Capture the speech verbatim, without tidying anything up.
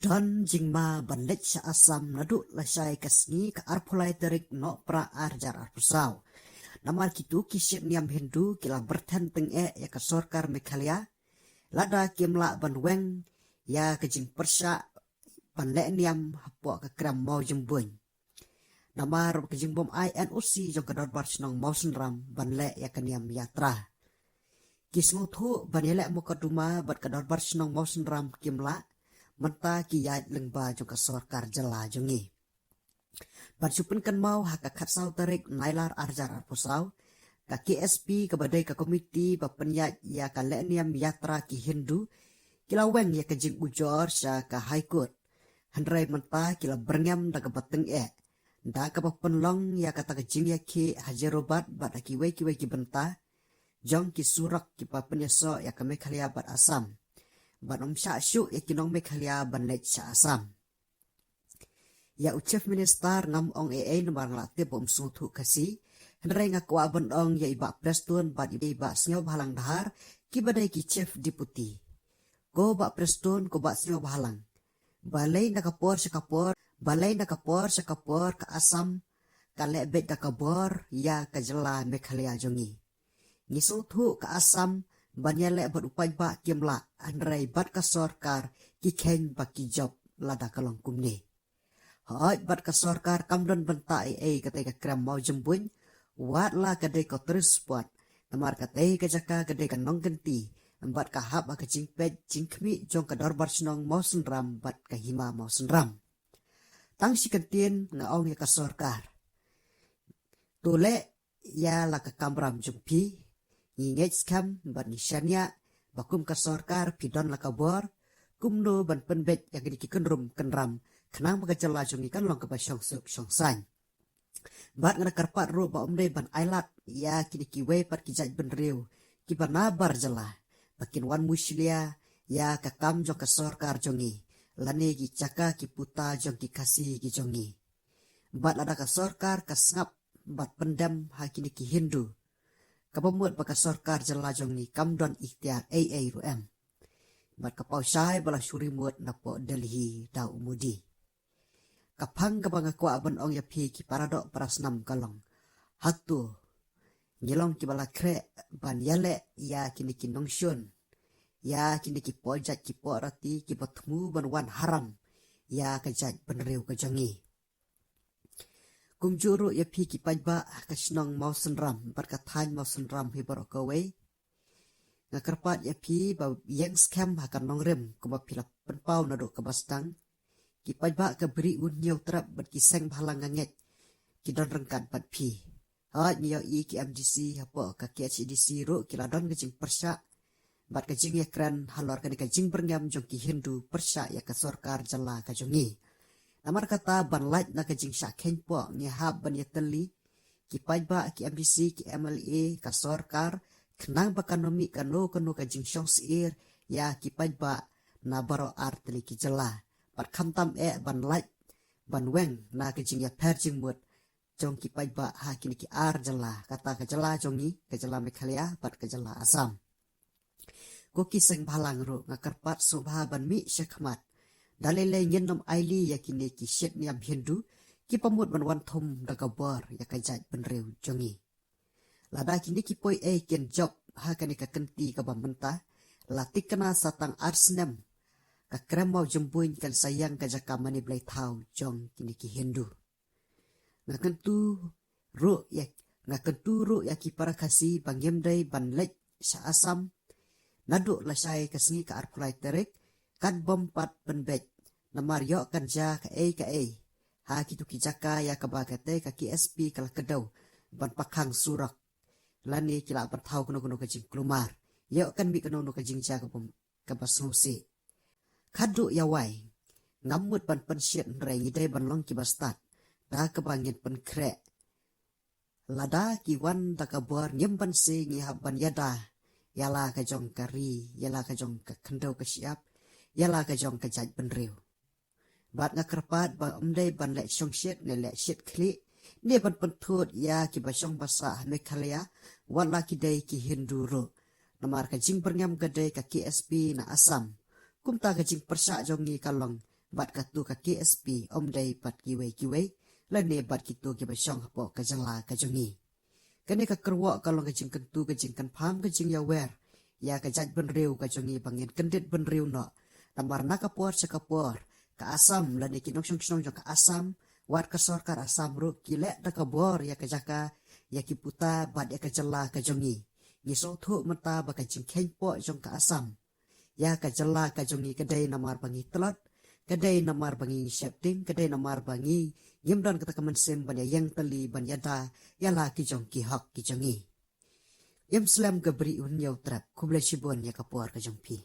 Don jingma ban leit sha Assam naduh lashai ka sngi ka arphew lai tarik Nohprah ar hajar arphew saw. Namar kito ki shit niam Hindu ki la byrthen tyngeh ïa ka sorkar Meghalaya lada kim lah ban weng ïa ka jingpyrshah ban leh niam hapoh ka krem mawjymbuiñ. Namar ka jingbym ai N O C jong ka Dorbar Shnong Mawsynram ban leh ïa ka niam yatra. Ki sngewthuh ban ïaleh mukotduma bad ka Dorbar Shnong Mawsynram kim lah, mynta ki ïaid lyngba jong ka sorkar jylla jong ngi. Ban shu pynkynmaw, ha ka khatsaw tarik Nailar ar hajar arphew saw, ka K S P kaba dei ka komiti ba pynïaid ïa ka leh niam yatra ki Hindu ki la weng ïa ka jingujor sha ka High Court. Hynrei mynta ki la byrngem da kaba tyngeh da kaba pynlong ïa kata ka jingïakhih ha Jorabat bad ha kiwei kiwei ki bynta jong ki surok kiba pynïasoh ïa ka Meghalaya bad Assam, ban ym shah shuh ïa ki nong Meghalaya ban leit sha Assam. Ïa u Chief Minister ngam ong ei ei namar nga la tip ba um sngewthuh Khasi. Hynrei nga kwah ban ong ïa i Bah Prestone bad i Bah Sniawbhalang Dhar, kiba dei ki Chief Deputy. Ko Bah Prestone, ko Bah Sniawbhalang, balei na ka por sha ka por, balei na ka por sha ka por ka Assam ka leh beit da ka bor ïa ka jylla Meghalaya jong ngi? Ngi sngewthuh ka Assam ban ïaleh bad u paidbah kim lah, hynrei bad ka sorkar ki kheiñ ba ki jop lada ka long kumne. Hooid, bad ka sorkar kam don bynta ei ei katei ka krem mawjymbuiñ, wat la ka dei ka tourist spot, namar katei ka jaka ka dei ka nongkynti bad ka hap ha ka jingpeit jingkhmih jong ka Dorbar Shnong Mawsynram bad ka Hima Mawsynram. Tang shi kyntien nga ong ïa ka sorkar, to leh ïa la ka kamram jong phi. Ngi ngeit skhem bad ngi shaniah ba kum ka sorkar phi don la ka bor kumno ban pynbeit ïa kine ki kynrum kynram, khnang ba ka jylla jong ngi kan long kaba shongsuk shongsaiñ. Bad nga da kyrpad ruh ba ym dei ban ailad ïa kine kiwei pat ki jait bynriew kiba na bar jylla ba kin wan mushlia ïa ka kam jong ka sorkar jong ngi lane ki jaka ki puta jong ki Khasi ki jong ngi. Bad lada ka sorkar ka sngap bad pyndem ha kine ki Hindu, kaba mut ba ka sorkar jylla jong ngi kam don ikhtiar ei ei ruh em. Bad ka paw shai ba la shu rimut napoh Delhi da u Modi. Ka phang kaba nga kwah ban ong ïa phi ki paradoh parasnam ka long, hato ngi long kiba la khreh ban ïaleh ïa kine ki nongshun, ïa kine ki poh jait ki poh rati kiba thmu ban wan haram ïa ka jait bynriew ka jong ngi? Kumjuh ruh ïa phi ki paidbah ha ka shnong Mawsynram bad ka thaiñ Mawsynram hi baroh kawei, nga kyrpad ïa phi ba ïeng skhem ha ka nongrim kumba phi la pynpaw naduh kaba sdang. Ki paidbah ka Bri U Hynñiewtrep bad ki seng bhalang, nga ngeit ki don ryngkat bad phi. Hooid, ngi ïohi ki M D C hapoh ka K H A D C ruh ki la don ka jingpyrshah bad ka jingïakren halor kane ka jingbyrngem jong ki Hindu pyrshah ïa ka sorkar jylla ka jong ngi. Namar kata, ban lait na ka jingshah kheiñpoh, ngi hap ban ïatylli ki paidbah, ki M D C, ki M L A, ka sorkar, khnang ba kan ym mih kano kano ka jingshongsyier ïa ki paidbah na baroh ar tylli ki jylla. Bad khamtam eh ban lait ban weng na ka jingïapher jingmut jong ki paidbah ha kine ki ar jylla, kata ka jylla jong ngi, ka jylla Meghalaya bad ka jylla Assam. Ko ki seng bhalang ruh, nga kyrpad sngewbha ban mih shakhmat. Da lei lei ngin ym ailad ïa kine ki shit niam Hindu kiba mut ban wan thum da ka bor ïa ka jait bynriew jong ngi. Lada kine ki poiei kin jop ha kane ka kynti kaba mynta, la thikna sa tang ar snem, ka krem mawjymbuiñ kan sa ïeng ka jaka mane blei thaw jong kine ki Hindu. Nga kyntu ruh ïa, nga kyntu ruh ïa ki para Khasi ba ngim dei ban leit sha Assam naduh lashai ka sngi ka arphew lai tarik, kat bym pat pynbeit, namar ïoh kan jia kaei kaei ha kito ki jaka ïa kaba katei ka K S P ka la kdew ban pakhang surok, lane ki lah ban thaw kano kano ka jingkulmar, ïoh kan mih kano kano ka jingjia kaba, kaba sngewsih. Khadduh ïa wai, ngam mut ban pynshit, hynrei ngi dei ban long kiba stad da kaba ngin pynkhreh. Lada ki wan da ka bor, ngim banse, ngi hap ban ïada ïa la ka jong ka ri, ïa la ka jong ka khyndew ka shyiap, ïa la ka jong ka jaitbynriew. Bad nga kyrpad ba ym dei ban leh shongshit ne leh shit khlieh ne ban pynthut ïa kiba shong ba sah ha Meghalaya, wat la ki dei ki Hindu ruh. Namar ka jingbyrngem ka dei ka K S P na Assam. Kumta ka jingpyrshah jong ngi ka long bad katu ka K S P, ym dei bad kiwei kiwei lane bad kito kiba shong hapoh ka jylla ka jong ngi. Kane ka kyrwoh ka long ka jingkyntu, ka jingkynpham, ka jingïawer ïa ka jaitbynriew ka jong ngi ba ngin kyndit bynriew noh. Namar na ka por sha ka por ka Assam lane ki nongshong shnong jong ka Assam, wat ka sorkar Assam ruh ki leh da ka bor ïa ka jaka, ïa ki puta bad ïa ka jylla ka jong ngi. Ngi sngewthuh mynta ba ka jingkheiñ poh jong ka Assam ïa ka jylla ka jong ngi ka dei namar ba ngi tlot, ka dei namar ba ngi sheptieng, ka dei namar ba ngi ngim don kata ka mynsiem ban ïa ïeng tylli, ban ïada ïa la ki jong ki hok ki jong ngi. Im slem ka Bri Hynñiew Trep, khublei shibun ïa ka por ka jong phi.